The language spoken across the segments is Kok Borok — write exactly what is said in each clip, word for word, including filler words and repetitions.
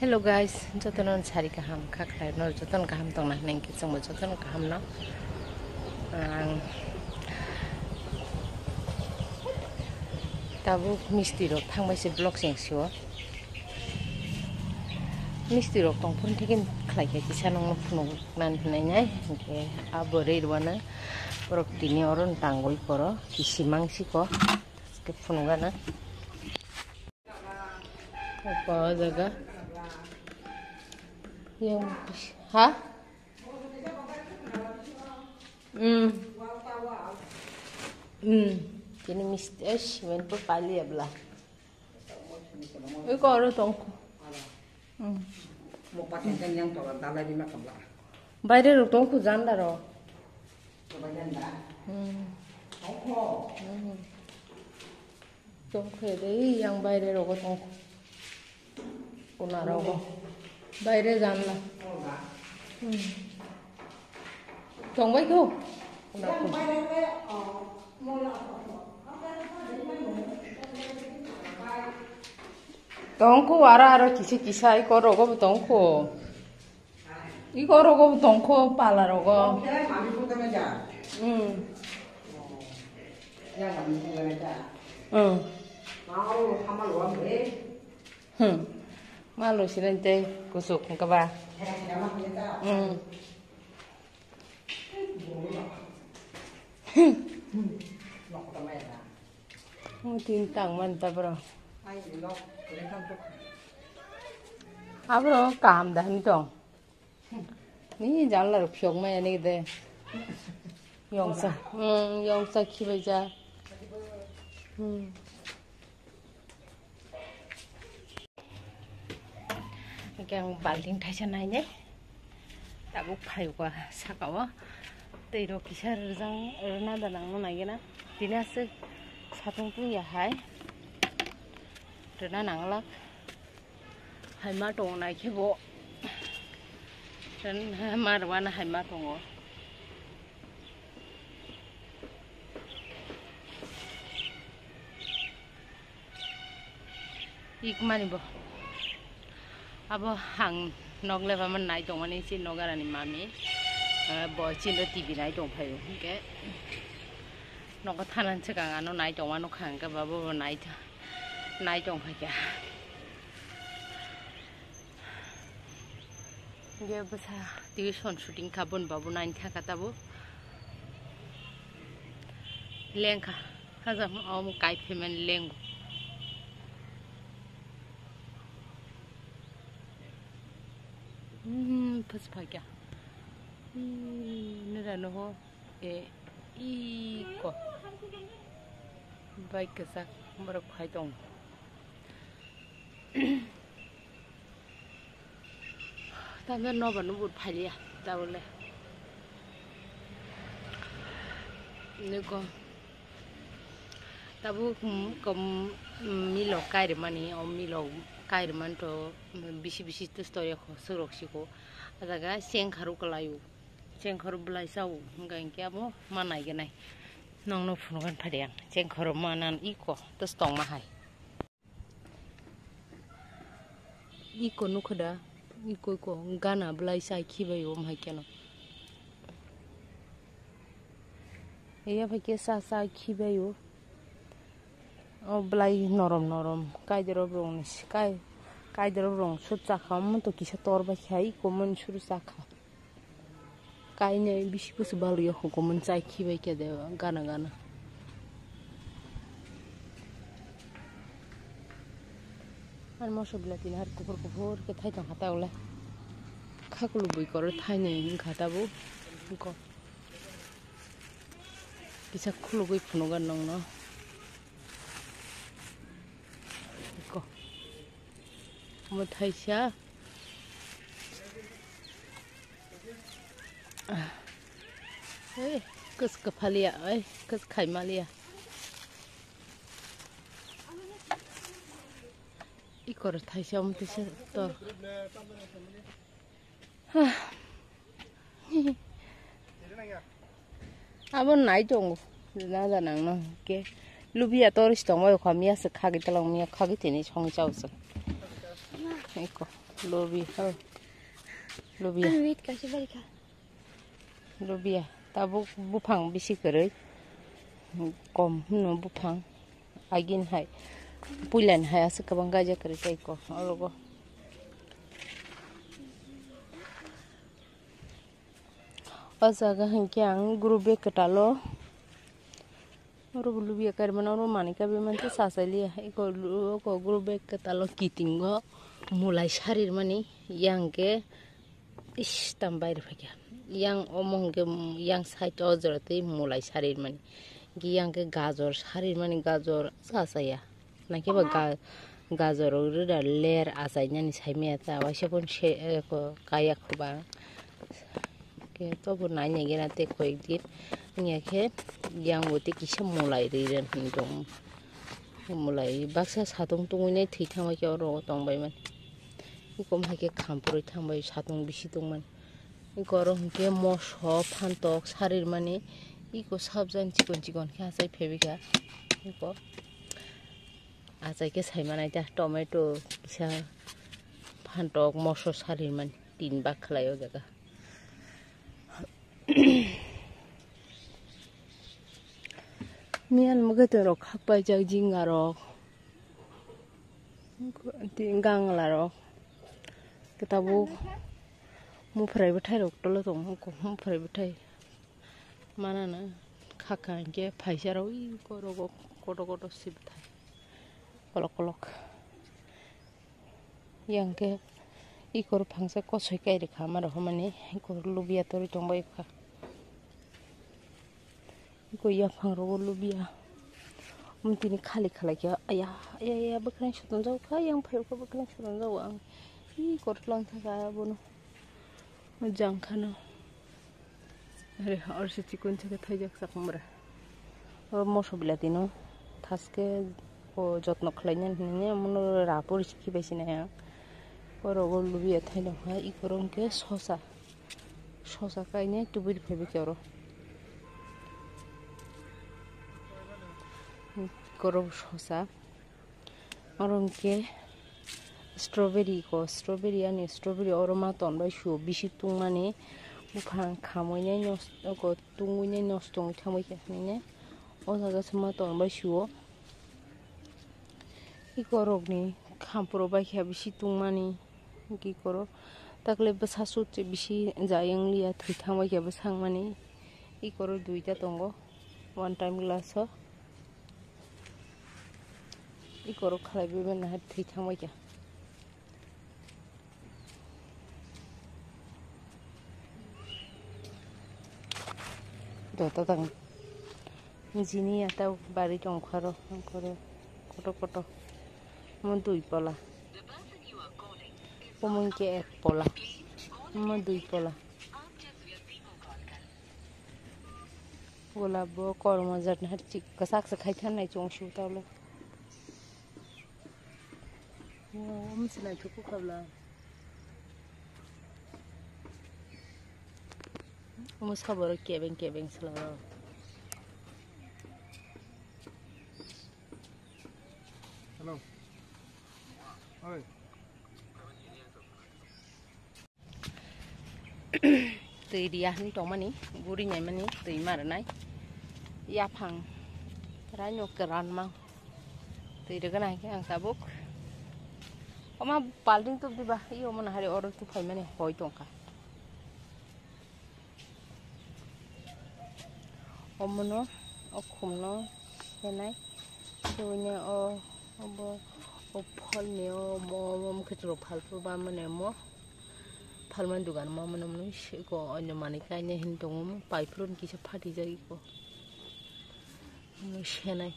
Hello guys, jotono sari kaham kha khlai no, jotono kaham tongna hinwi khe chwngbo jotono kaham no. Ang tabuk misti rok thangbai se vlog seng sio. Misti rok tong phuru thikhe khlai khe kisa nongno phunuk nan hinai nai hinkhe abo rwi rwano borok tini oro tangwi koro kisi mangsi ko phunuk gana. Apa jaga? Yang ha? Hmm. Hmm. Kini misti es men po pali abla. Iko aro tongko. Hmm. Mo paten yang to dalai di makam la. Baire ro tongko janda ro. Coba janda. Hmm. Tongko. Hmm. Tongkhe de, yang baire rogo tongkho. Kuna rogo. Baire janla. Hmm. Tongbai kho. Kuna kho. Tongkho, aro, aro kisa kisa iko rogo bo tongkho. Iko rogo bo tongkho, pala rogo. Hmm. Hmm. Hmm. Malo sinan tei kusuk kaba. Hmm. Mutin tang man ta bro. Abro kam da ni tong. Ni janla rok phiok maya ni de. Yongsa. Hmm, yongsa khibai ja. Hmm. Hingke ang balting thaisa nainai. Tabuk phai kha saka o. Tei rok kisa rwjang rwna da nangno naigena. Tini aswk satung tungya hai. Rwna nanglak. Hai ma tongo naikhe bo. Rwna ma rwna hai ma tongo. Ikmani bo. Abo ang nok leba man nai tongmani si nogarani mami. Eh, bo chini T V nai tong phaio. Hingke nogo thanan swkang ano nai tongma nukha hingke bo bo nai, nai tong phaikha. Hingke bwsa tuition shooting kha boni babu nai thaka tabuk. Lengkha. Hajak omo kai phaimani lengo. Hmm, phas phaikya. Hmm, nira noho e iko. Bike kwchak borok phai tong. Tambe nobar nubur phailia tabole. Niko. Tabuk, mm, kom, mm, milo kairwmani, o milo kairwmani to, mm, bisi bisi to story kho, surok siko. A jaga sengkharu kwlaio. Sengkharu bwlai sao, hwnkha hinkhe abo ma naigenai. Nongno phunukgani phadi ang. Sengkharu manan iko, to stongma hai. Iko nukha da, iko, iko, gana bwlai chai khibai o, omo hai kheno. Iya phai khe cha, cha khibai o. O bwlai norom, norom, kaidorok rong ni si-, kai, kaidorok rong sut chakha, omo to kisa tor bai kha, iko mani suru chakha. Kainwi bisi bwswk bal rwya hukumun chai khibai khe de gana gana. Ani moso belai tini har kuphur kuphur khe thai tongkha ta ule. Kha kulubui koro thainwi wngkha tabuk. Wngkha. Kisa khulugui phunugo nongno. Wngkha. Omo thaisa. Ei, kos kaphalia, ei, kos khaimaliya. Ikor thaisa omo thaisa tor. Abo nai tongo, jana jana no ke. Lubia tor si tongo, khamya se khagi talang miya khagi tini song chao se. Eko, lobia, oh. Lobia. Ang wait kaisa bari kha. Lobia. Tabuk buphang bisi kwrwi. Kom hwno buphang. Agin hai. Puilan hai aswk kwbang gaijak kwrwi tei ko. Orogo. O jaga hinkhe ang group bag kwtalo. Oro bo lubia karimano oro manwi kabi mantwi sasai liya. Eko lu-, oko group bag kwtalo kitingo mulai sarir mani yang khe ish tam baire phaikha. Yang omo hinkhe yang side o jora tei mulai sarir mani. Yang khe gajor sarir mani gajor sasaya. Naikhe ba ga-, gajor rok rwda ler achainani saimaya ta waisa phone se, eh, ko kaya khuba. Khe tobo nai nai gena tei koyek din wngya khe yang bo tei kisa mulai ri ren hinwi tong. Mulai baksa satung tungwi nai thwi thangbai khe oro tongbai mani. Eko hai khe khampurwi thangbai satung bisi tongmani. Eko oro hinkhe moso phantok sarir mani. Eko sabjani chikon chikon khe achai phaibai kha. Eko. Achai khe sai manai ta tomato kisa phantok moso sarir mani tin bak khlai o jaga. Miyan mwkhwtwng rok khak paijak jinga rok, gangla rok, tabuk muphrai bwthai rok tolo tongo, muphrai bwthai. Manana khaka hinkhe phaisa rw korogo koto koto sibthai kolok kolok. Yang khe ikor phangsa kosoi kai rwkha ma rw hwnmani ikor lubia torwi tongbai kha. Ikor yaphang rogo lubia. Mtini khali khalai khe aya aya aya bwkrang sotonjak kha yang phai kha bwkrang sotonjak ang. Ikor tlang thaka bono. Jang khano. Are, orsi chikon chikon thaijak chakmura. O moso bilati no thaske o jotno khlaina hinwi omono rapor sikhi bai sinai ang. Oro o lubia thaino hai ikorong khe sosa. Sosa kaine tubui phaibi khe oro. Ikorong sosa. Oro hwnkhe strawberry ko, strawberry ani strawberry oro ma tonbai suo bisi tungmani buphang khamwi nai nos-, oko tungwi nai nosto wngwi thangbai khe hinwi nai o jaga se ma tonbai suo. Ikorokni khampuro bai khe bisi tungmani. Hwnkhe ikorok takle bwsa sut se bisi jayung liya thwi thangbai khe bwsangmani. Ikorok duita tongo one time glass o. Ikorok khalai bai mani hai thwi thangbai khe. Dota tang. Jini ya tau bari tong kharo, kharo, koto koto. Mo dui pola. Omo hwnkhe ek pola. Mo dui pola. Golap bo kormo jat na chik kasak se khai than nai chong shu tau lo. Wow, omo se naithok kha bla. Omo sabo rok kebeng kebeng sala rok. Hello. Oi. Twi riya hinwi tongmani, guri nai mani twi ma rwnai. Yaphang raino kwran mang. Twi rwgwna hinkhe ang tabuk. Oma balting tubdi ba, i omo nahari oro tuphai mani hoi tongkha. Omono, o khumno senai. Tei o, obo, o pholni o, mo, mo, mo, khe chwrok phalpro ba mane mo. Phalmani dugan ma mwnwi mwnwi siko onyo manwi kainai hinwi tongo, mo pipe rok kisa phatijak iko. Mwnwi senai.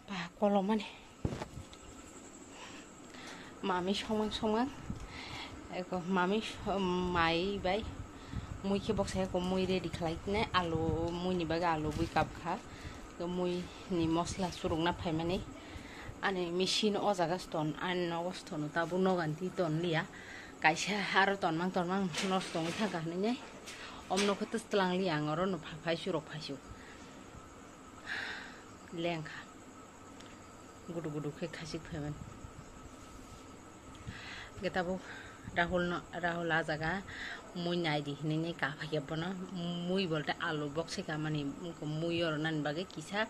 Ba kolomani. Mami songmang songmang. Eko mami so-, mai bai. Mui khe boksa eko mui ready khlai ne alu mui ni bagwi alu bui kap kha. Eko mui ni mosla surukna phaimani. Ani machine o jaga ston, ani nogo ston, tabuk nogan di ton liya. Kaisa aro tonmang tonmang nosto wngwi thangkha hinwi nai. Om nokho twslang liya ang oro no pha-, phaisu rok phaisu. Lengkha. Gudu gudu khe khasik phaiman. Hwnkhe tabuk Rahul no, Rahul a jaga mui nai di hinwi nai kaphaikha bono. Mui bolte alu bokse kamani mui oro nani bagwi kisa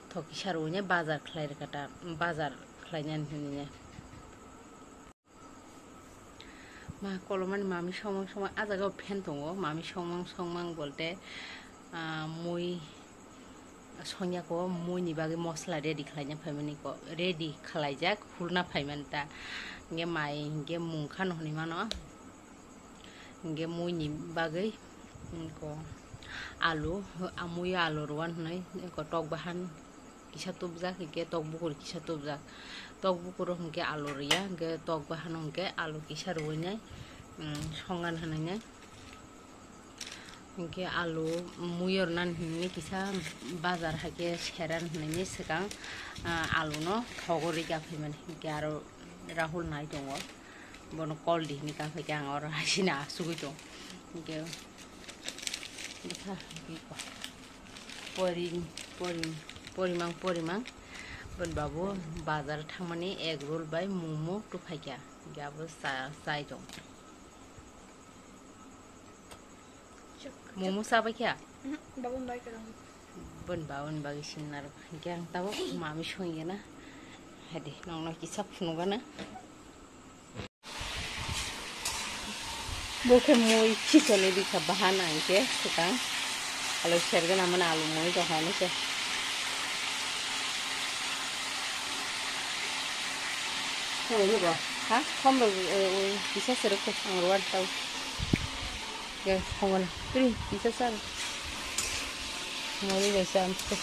thok kisa rwui nai bazar khlai rwkha ta, bazar khlai nani hinwi nai. Ma kolomani mami songmang songmang, ah jaga o fan tongo, mami songmang songmang bolte, ah, mui songya ko, mui ni bagwi mosla ready khlaina phaimani ko, ready khlaijak, hulna phaimani ta. Hingke mai, hingke mung khano hinwi mano, hingke mui ni bagwi, ko alu, ah, mui alu rwan hinwi ko tok bahan, kisa tubjak, hingke tok bukur kisa tubjak. Tok bukur hingke alu riya, hingke tok bahano hingke alu kisa ruinai, mm, songan hinui nai. Hingke alu muiyor nan hinui kisa bazar haike seran hinui swkang, ah, alu no thogo rika phaimani. Hingke aro Rahul nai tongo, bono call di hinui kaphai khe ang oro hasina asugui tong. Hingke bwkha hingke ko. Porim, porim, porimang, porimang. Bon babu bazar thangmani egg roll bai momo tuphaikha. Hingke abo cha-, chai tong. Momo chabaikha? Mhm, babu bai ka. Bon babuni bagwi sinna rw. Hingke ang tabuk mami songya na. Hadi, nongno kisa phunukgana. Bo khe mui khichoni rikha bahan ang khe swkang. Alu sergana mani alu mui tongkha nw khe. Ha, khom rw, eh, ui, kisa se rw khe ang rw tau. Ge, khom rw, tri, kisa sa rw. Mui rw sa ang khe.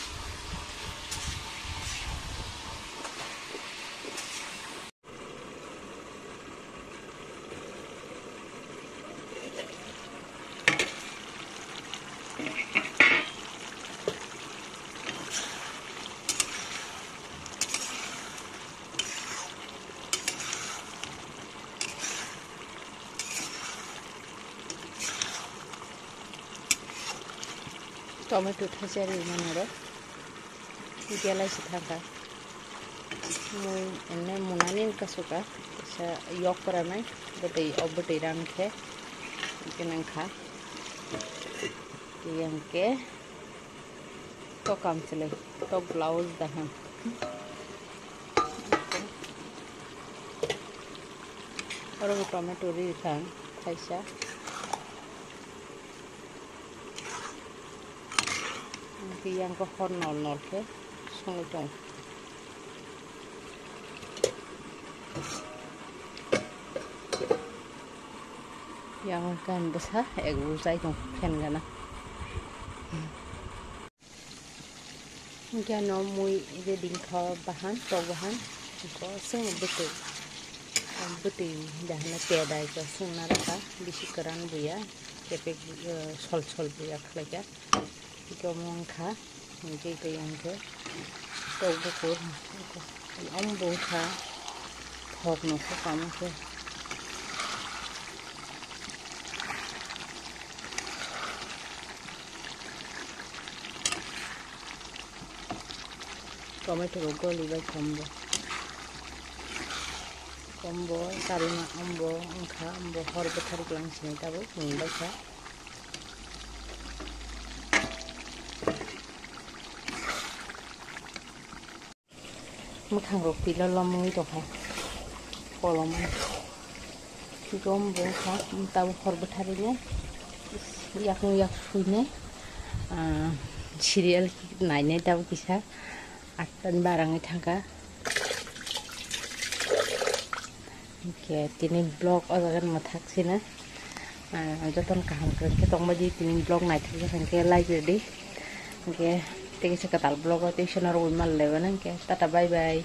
Tomato thaisa rwi mano ro. Belai se thangkha. Mui ene munani wngkha suka. Kaisa yok kwranai bwtwi, o bwtwi rang khe. Hwnkhe nang kha. Yang khe. Tok kamchwlwi, tok blouse daham. Oro bo tomato ri kha thaisa. Yang khe hor nol nol khe songwi tong. Yang kan bwsa ek bujai tong fan gana. Hingke ano mui ready wngkha bahan, tok bahan, hingke aswk bwtwi, bwtwi dahana pedai khe aswk narwkha, bisi kwran buya, kepek, eh, sol sol buya khlaikha, hingke omo wngkha, hingke tei hingke tok bukur, omo bo wngkha, thok no khe kamo khe. Tomato rok goli bai kombo. Kombo, karima ombo, wngkha ombo hor bwthar glang sini tabuk mung bai kha. Mwkhang rok pilo lomwi tongkha kolom. Gom bo wngkha, tabuk hor bwtharwi nai yakung yak sui nai, ah, serial nainai tabuk kisa atta ni barangwi thangkha. Hingke tini vlog o jaga ni mwthak sina, ah, jotono kaham kwrwng khe tongbai di, tini vlog naithok jak hingke like rwdi, Hingke tei kisa kwtal vlog o tei sono rwui manlai bo nang khe. Tata bye bye.